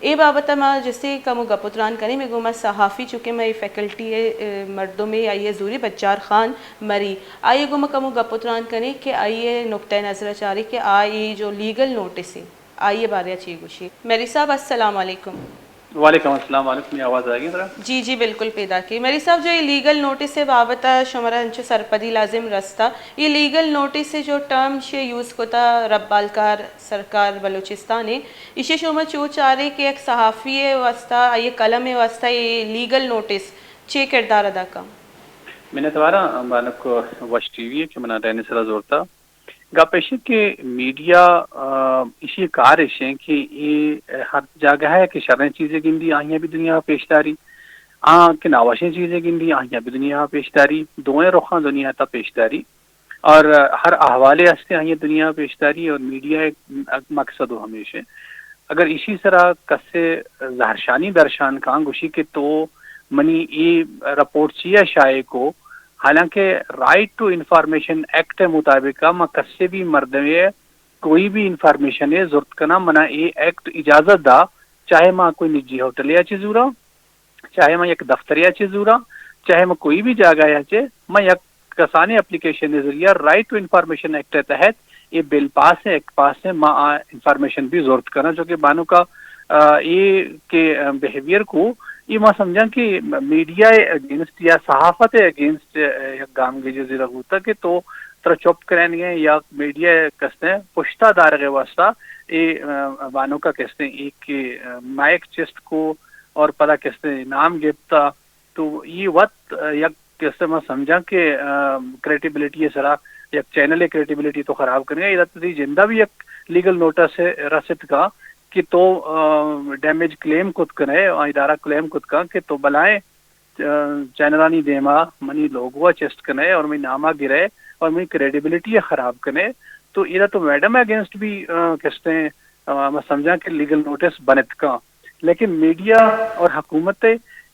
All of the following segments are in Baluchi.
اے بابت ءَ ما جسے کمو گپ ءُ تران کنیں، مئے گوما صحافی چونکہ مئے فیکلٹی ءِ، اے، مردمے، آئی ءِ زوری بجار خان مری، آئی ءِ گوما کمو گپ ءُ تران کنیں کہ آئی ءِ نقطہ نظر ءَ چاریں کہ آ اے جو لیگل نوٹس ایں، آئی ءِ بارے ءَ چی گوشی۔ مری صاحب، السلام علیکم۔ وعلیکم السلام، وعلیکم، منی آواز آگی ترا؟ جی، جی، بالکل پیداک ایں۔ مری صاحب، جو اے لیگل نوٹس ءِ بابت ءَ شمارا انچو سرپدی لازم رستا، اے لیگل نوٹس ءِ جو ٹرم شے یوز کتا ربالکار سرکار بلوچستان ءِ، ایشی شما چو چارے کہ یک صحافی ءِ واستہ، آئی ءِ قلم ءِ واستہ اے لیگل نوٹس چے کردار ادا کن؟ منتواراں بانک وش ٹی وی ءَ کہ منا ڈائنی سرا زورتا۔ گپ ایش کہ میڈیا، آ، ایشی کار ایش ایں کہ اے ہر جاگہ ءَ کہ شریں چیزے گندی، آہیاں بھی دنیا ءَ پیش داری، آ کہ ناوشیں چیزے گندی، آہیاں بھی دنیا ءَ پیش داری، دوئیں رخاں دنیا ءَ پیش داری۔ اور ہر احوالے ہستے آئی دنیا پیش داری اور میڈیا ایک مقصد ہو ہمیشہ۔ اگر ایشی سرا کسے زہرشانی درشان کاں گوشی کہ تو منی ای رپورٹ چیا شائع کو، حالانکہ رائٹ ٹو انفارمیشن ایکٹ مطابق ما کسے بھی مردمے کوئی بھی انفارمیشن زرت کنا، منا اے ایکٹ اجازت دا، چاہے ما کوئی نجی ہوٹل یا چیز زورا، چاہے ما یک دفترے ءَ چہ زوراں، چاہے ما کوئی بھی جاگہ ءَ چہ، ما یک کسانیں اپلیکیشن ءِ ذریعہ رائٹ ٹو انفارمیشن ایکٹ ءِ تحت اے بل پاس ایں، ایکٹ پاس ایں، ما آ انفارمیشن بھی زرت کناں، چونکہ بانک ءَ، آ، اے کہ، آ، بیہیویئر کو، اے ما سمجھاں کہ میڈیا ءِ اگینسٹ یا صحافت ءِ اگینسٹ، آ، یک گامگیجے زیرا بوتا کہ تو ترا چپ کرینگے یا میڈیا ءِ کستیں پشتا دارگ ءِ واستہ اے، آ، بانک ءَ کستیں اے کہ، آ، مائک چست کو، اور پدا کسے نام گپتا، تو اے وت یک کسے ما سمجھاں کہ، آ، کریڈیبلٹی ءِ سرا یک چینل ءِ کریڈیبلٹی تو خراب کنگا۔ ادا تئی جندا بھی یک لیگل نوٹس رست کا کہ تو، آ، ڈیمیج کلیم کت کنے، آ ادارہ کلیم کت کن کہ تو بلائیں، آ، چینلانی دیما منی لوگو ءَ چست کنے اور منی نام ءَ گرے اور منی کریڈیبلٹی ءَ خراب کنے، تو ادا تو میڈم اگینسٹ بھی، آ، کسے آ، ما سمجھاں کہ لیگل نوٹس بنت کاں۔ لیکن میڈیا اور حکومت ءِ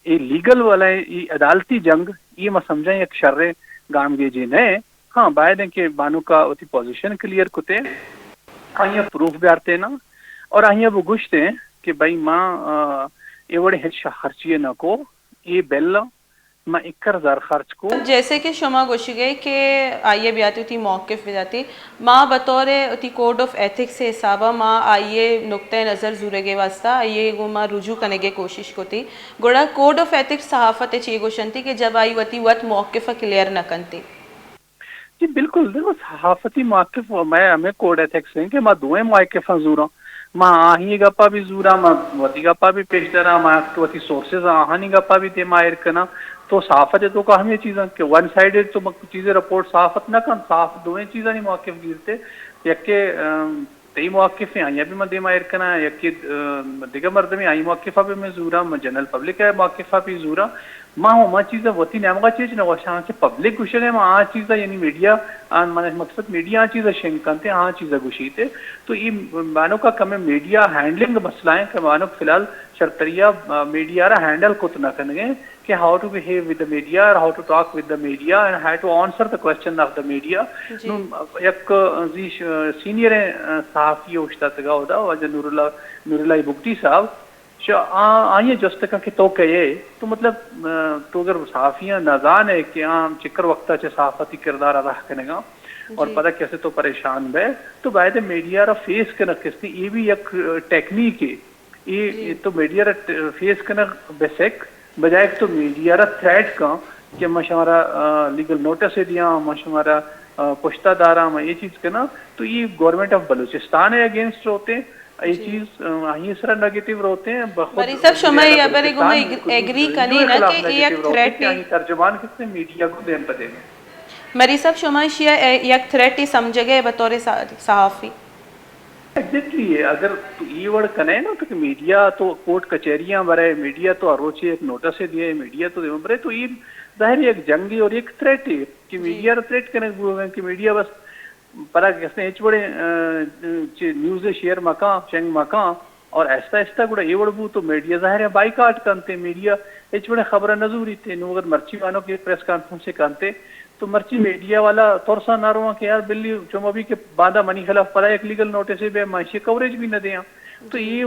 اے لیگل والا اے عدالتی جنگ، اے ما سمجھاں یک شریں گامگیجے نہ۔ ہاں، باید ایں کہ بانک ءَ وتی پوزیشن کلیئر کتے، آئی ءَ پروف بیارتے نا، اور آئی ءَ وہ گوشتے کہ بھائی ما، آ، اے وڑے ہچ خرچی نہ کو، اے بل ما اکر زر خرچ کو۔ جیسے کہ شما گوشگئے کہ آئی ءَ بیاتی وتی موقف بداتی، ما بطور وتی کوڈ آف ایتھکس ءِ حساب ءَ ما آئی ءِ نقطہ نظر زورگ ءِ واستہ آئی ءِ گوں ما رجوع کنگ ءِ کوشش کتی۔ گڑا کوڈ آف ایتھکس صحافت ءِ چی گوشنتی کہ جب آئی وتی وت موقف ءَ کلیئر نہ کنتی؟ جی بالکل، دیکھو صحافتی موقف، مئے ہمے کوڈ ایتھکس ایں کہ ما دوئیں موقفاں زوراں۔ ما آہی گپا بھی زوراں، ما وتی گپا بھی پیش داراں، ما وتی سورسز آہانی گپا بھی دیما ایر کناں۔ تو صحافت ءِ توکا ہمے چیزاں کہ ون سائیڈڈ تو چیزے رپورٹ صحافت نہ کنت، صحافت دوئیں چیزانی موقف گیرتے۔ یکے، ام، تئی موقف ایں، آئی ءَ بھی من دیما ایر کناں، یکے، ام، دگہ مردمے آئی موقف ءَ بھی من زوراں، من جنرل پبلک ءِ موقف ءَ بھی زوراں۔ ما ہما چیزاں وتی نیمگا چیز نہ گوشاں کہ پبلک گوشگ ءَ، ما آ چیزاں یعنی میڈیا، آ من مقصد میڈیا آ چیزاں شنگ کنت، آ چیزاں گوشیت۔ تو اے بانک ءَ کمیں میڈیا ہینڈلنگ مسئلہ ایں کہ بانک فی الحال شرتریا، آ، میڈیا را ہینڈل کت نہ کنگ ءَ کہ how to behave with the media or how to talk with the media and how to answer the question of the media۔ جی۔ نوں یک زی ش-، سینئریں صحافی اوشتاتگا اودا، واجہ نور اللہ، نور اللہ بگٹی صاحب، شا-، آ-، آئی ءَ جست کن کہ تو کئے ئے؟ تو مطلب، آ، تو اگر صحافیاں نہ زان ئے کہ آ چکر وقتا چہ صحافتی کردار ادا کنگا اور جی۔ پدا کسے تو پریشان بئے، تو باید میڈیا را فیس کنگ کستی، اے بھی یک ٹیکنیک ہے۔ اے، جی۔ اے تو میڈیا را ٹ-، فیس کنگ بہ سک، بجائے کہ تو میڈیا را تھریٹ کن کہ ما شمارا، آ، لیگل نوٹس دیاں، ما شمارا، آ، پشتا داراں، ما اے چیز کناں، تو اے گورنمنٹ آف بلوچستان ءِ اگینسٹ روت ایں، اے جی۔ چیز، آ، آئی سرا نیگیٹو روت ایں، بخود مری صاحب، شما اے ہبرے گوں ما بلوچستان ایگ-، ایگری کنی نا کہ اے یک تھریٹ ایں۔ آئی ترجمان کسے میڈیا کو دیم پہ دیم۔ مری صاحب، شما ایشی ءَ یک تھریٹ ءَ سمجھگ ءَ بطور صحافی؟ ایگزیکٹلی، اگر تو اے وڑ کنے نا تو کہ میڈیا تو کورٹ کچہریاں برے، میڈیا تو ہر روچے یک نوٹس دیے، میڈیا تو دیما برے، تو اے ظاہر ہے یک جنگے اور یک تھریٹ ہے کہ جی۔ میڈیا را تھریٹ کنگ بوگ کہ میڈیا بس پدا کسے ہچ وڑیں، آ، چی نیوز شیئر مکاں، شنگ مکاں، اور آہستہ آہستہ گڑا اے وڑ بو تو میڈیا ظاہر ہے بائیکاٹ کنتے، میڈیا ہچ وڑیں خبر نہ زوریتے۔ نو اگر مرچی وانو کہ پریس کانفرنس کنتے، تو مرچی میڈیا والا ترسا نہ رواں کہ یار بلی چو مہ بی کہ باندا منی خلاف پدا یک لیگل نوٹسے بے، من ایشی کوریج بھی نہ دیاں۔ تو یہ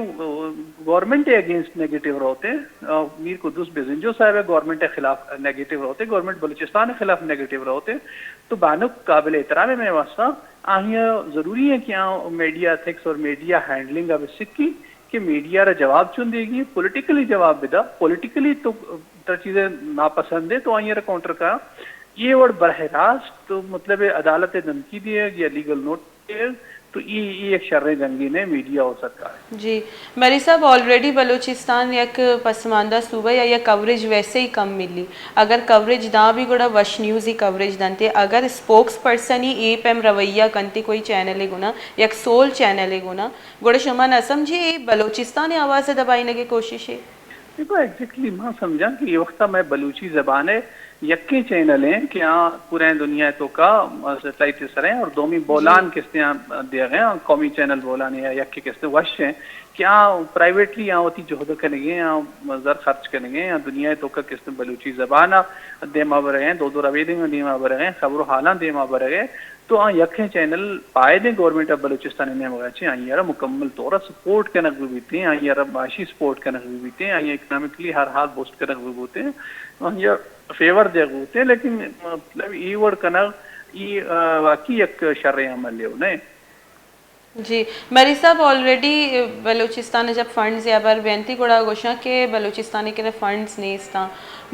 گورنمنٹ کے اگینسٹ نیگیٹو روتے، میر قدوس بزنجو صاحب ہے گورنمنٹ کے خلاف نیگیٹو روتے، گورنمنٹ بلوچستان کے خلاف نیگیٹو روتے۔ تو بانک قابل احترام ہے میں واسطہ۔ آہی ضروری ہے کہ آ میڈیا ایتھکس اور میڈیا ہینڈلنگ اب سکی کہ میڈیا را جواب چون دے گی، پولیٹیکلی جواب بدا، پولیٹیکلی تو تر چیزیں ناپسند ہے تو آئی را کاؤنٹر کا۔ یہ وڑ براہ راست تو مطلب عدالت دھمکی دیے یا لیگل نوٹ تو ای، ای یک شریں جنگی نے میڈیا و سرکار۔ جی، مری صاحب، آلریڈی بلوچستان یک پسماندہ صوبہ یا یک کوریج ویسے ہی کم ملی۔ اگر کوریج داں بھی گڑا وش نیوز ہی کوریج دنتے۔ اگر اسپوکس پرسن ہی اے پیم رویہ کنتے کوئی چینل گنا، یک سول چینل گنا، گڑا شما نہ سمجھے اے بلوچستان آواز دبائینگ کوشش ہے؟ دیکھو، ایگزیکٹلی ما سمجھاں کہ یہ وقت میں بلوچی زبان ہے یکیں چینل ہیں کہ آ پورے دنیا تو کا سیٹلائٹ سر ہیں اور دومی بولان کستے ہیں دیا گئے ہیں، قومی چینل بولان یا یکے کستے وش ہیں کہ آ پرائیویٹلی آ وتی جہد کنگے ہیں، آ زر خرچ کنگے ہیں، آ دنیا تو کا کستے بلوچی زبان آ دیما برگے ہیں، دو دو رویدیں دیما برگے ہیں، خبر و حالاں دیما برگے۔ تو آ یکیں چینل پائدیں گورنمنٹ آف بلوچستان ءِ نیمگ ءَ چہ آئی ءَ را مکمل طور ءَ سپورٹ کنگ بہ بیتیں، آئی ءَ را معاشی سپورٹ کنگ بہ بیتیں، آئی ءَ اکنامکلی ہر حال بوسٹ کنگ بہ بوتیں، آئی ءَ فیور دیگ بہ بوتیں، لیکن مطلب ای وڑ کنگ ای، آ، واقعی یک شریں عمل یے نہ۔ جی، مری صاحب، آلریڈی بلوچستان ءَ جب فنڈز یا بر بینتی گڑا گوشاں کہ بلوچستان ءِ کرا فنڈز نیستاں۔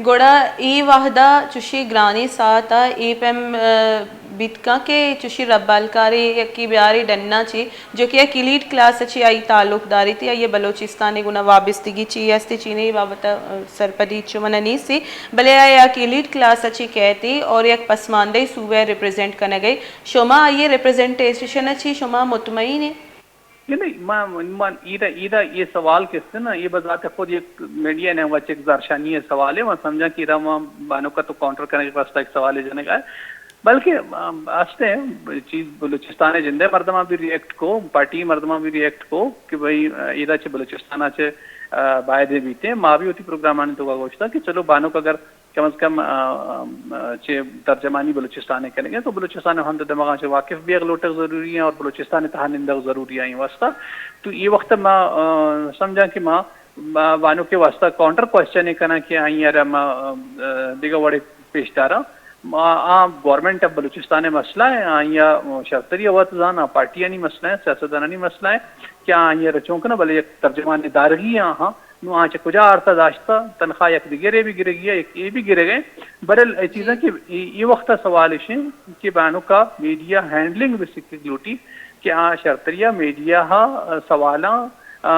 گڑا اے وہدا چوشی گرانیں ساعت ءَ اے پیم، آ، بیت کن کہ چوشی ربالکارے یکے بیارے ڈنا چی، جو کہ یک ایلیٹ کلاس چی آئی تعلق داریتی، آئی بلوچستان گنا وابستگی چی ہستی، چی نہیں، بابت سرپدی چو منا نیستی، بلے آئی یک ایلیٹ کلاس چی کہتی اور یک پسماندہ صوبہ ریپریزنٹ کنگئی۔ شما آئی ریپریزنٹیشن چی شما مطمئن ہے؟ نہیں، نہیں، ما، ما، ایدا، ایدا یہ سوال کستے نا، یہ بذات خود یک میڈیا نے وچ ایک زرشانی ہے سوال ہے، ما سمجھا کہ ایدا ما بانو کا تو کاؤنٹر کرنے کے واسطہ ایک سوال ہے جنے کا ہے۔ بلکہ، آم، ہستے ہیں، چیز بلوچستان جندے مردماں بھی ریئیکٹ کو، پارٹی مردماں بھی ریئیکٹ کو کہ بھئی، آ، ایدا چہ بلوچستان چہ، آ، بایدے بیتے، ما بھی ہوتی پروگرامانی تو کا گوشتا کہ چلو بانو کا اگر کم از کم، آ، آ، چہ ترجمانی بلوچستان ءَ کنگ ءَ تو بلوچستان ءِ ہند ءُ دمگاں چہ واقف بیگ لوٹگ ضروری ایں اور بلوچستان ءِ تہا نندگ ضروری ایں واسطہ۔ تو اے وقت ما، آ، سمجھاں کہ ما، ما بانک ءِ واسطہ کاؤنٹر کوسچن ءَ کناں کہ آئی ءَ را ما، آ، دگہ وڑے پیش داراں۔ ما، آ گورنمنٹ آف بلوچستان ءِ مسئلہ ایں، آئی ءَ شرتری ءَ وت زان، آ پارٹیانی مسئلہ ایں، سیاستدانانی مسئلہ ایں کہ آئی ءَ را چون کناں، بلے یک ترجمان دارگی آہاں نوں آ چہ کجا آرتا داشتا، تنخواہ یک دگرے بھی گرگی ہے، یک اے بھی گرگ ہے۔ برل اے چیزاں کہ اے، اے وقت سوال اش ہیں کہ بانک ءَ میڈیا ہینڈلنگ بھی سکھگ لوٹی کہ آ شرتریا میڈیا ہا سوالاں، آ،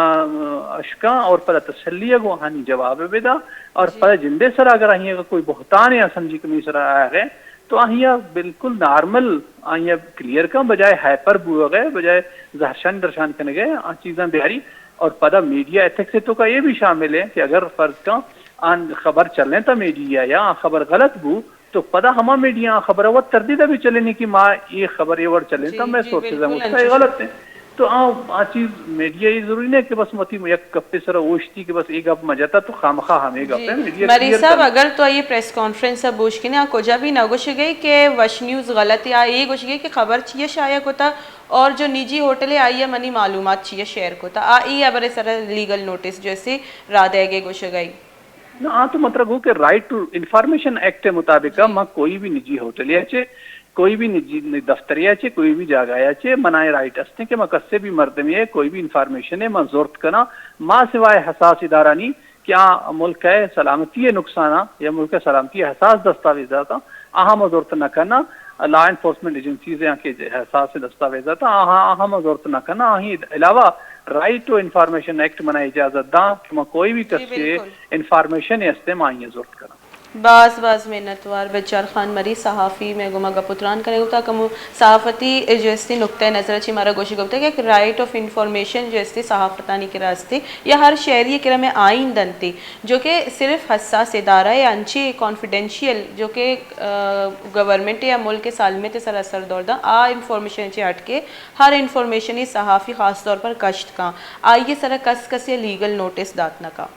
اشکاں اور پدا تسلی گو آہانی جواب بدا اور پدا جندے سرا اگر آہی اگر کوئی بہتان یا سمجھی کمی سرا آ گئے تو آہیا بالکل نارمل آہیا کلیئر کن، بجائے ہائپر بوگ ءَ، بجائے زہرشان درشان کنگ ءَ، آ چیزاں بیاری۔ اور پدا میڈیا ایتھکس ءِ توکا اے بھی شامل ہے کہ اگر فرض کن آ خبر چلینتا میڈیا یا آ خبر غلط بو تو پدا ہما میڈیا آ خبر ءَ وت تردید ءَ بھی چلینی کہ ما اے خبر اے وڑ چلینتا، میں سورسز ہم غلط ہیں۔ تو آ، آ چیز میڈیا اے ضروری نہیں کہ بس وتی یک گپے سرا اوشتی کہ بس اے گپ ما جتا تو خامخواہ ہمے گپ ہے۔ میڈیا مری صاحب، اگر تو آئی پریس کانفرنس ءَ بوش کنے، آ کجا بھی نہ گوشگئی کہ وش نیوز غلط ہے، آ اے گوشگئی کہ خبر چیئے شائع کتا اور جو نجی ہوٹل ہے آئی منی معلومات چیئے شیئر کتا، آ اے ہبر سرا لیگل نوٹس جو اسے را دے گے گوشگئی۔ نہ، آ تو مطلب ہو کہ رائٹ ٹو انفارمیشن ایکٹ ءِ مطابق ما کوئی بھی نجی ہوٹل یا چے، کوئی بھی نجی دفتر یا چے، کوئی بھی جاگہ یا چے، منا اے رائٹ ہستیں کہ ما کسے بھی مردمے ءَ کوئی بھی انفارمیشن ءَ ما زرت کناں، ما سوائے حساس ادارانی کہ آ ملک ءِ سلامتی ءِ نقصان ءَ یا ملک ءِ سلامتی ءِ حساس دستاویزات آں، آہاں ما زرت نہ کناں، لا انفورسمنٹ ایجنسیز آں کہ حساس دستاویزات آں، آہاں، آہاں ما زرت نہ کناں، آہی علاوہ رائٹ ٹو انفارمیشن ایکٹ منا اجازت داں کہ ما کوئی بھی کسے انفارمیشن ہستیں ما آئی زرت کناں۔ باز باز منتوار بچار خان مری صحافی میں گما گپ و تران کنگ بوتا، کمو صحافتی جو استی نقطہ نظر چی مارا گوشی گپتا کہ یک رائٹ آف انفارمیشن جو استی صحافتانی کرا استی یا ہر شہری کرا میں آئین دنتی جو کہ صرف حساس ادارہ ہے، انچی کانفیڈنشیل جو کہ، آ، گورنمنٹ یا ملک سالمیت سر اثر دور داں، آ انفارمیشن چی ہٹ کے ہر انفارمیشن صحافی خاص طور پر کشت کاں، آئی سر کس کسی لیگل نوٹس دات نہ کاں۔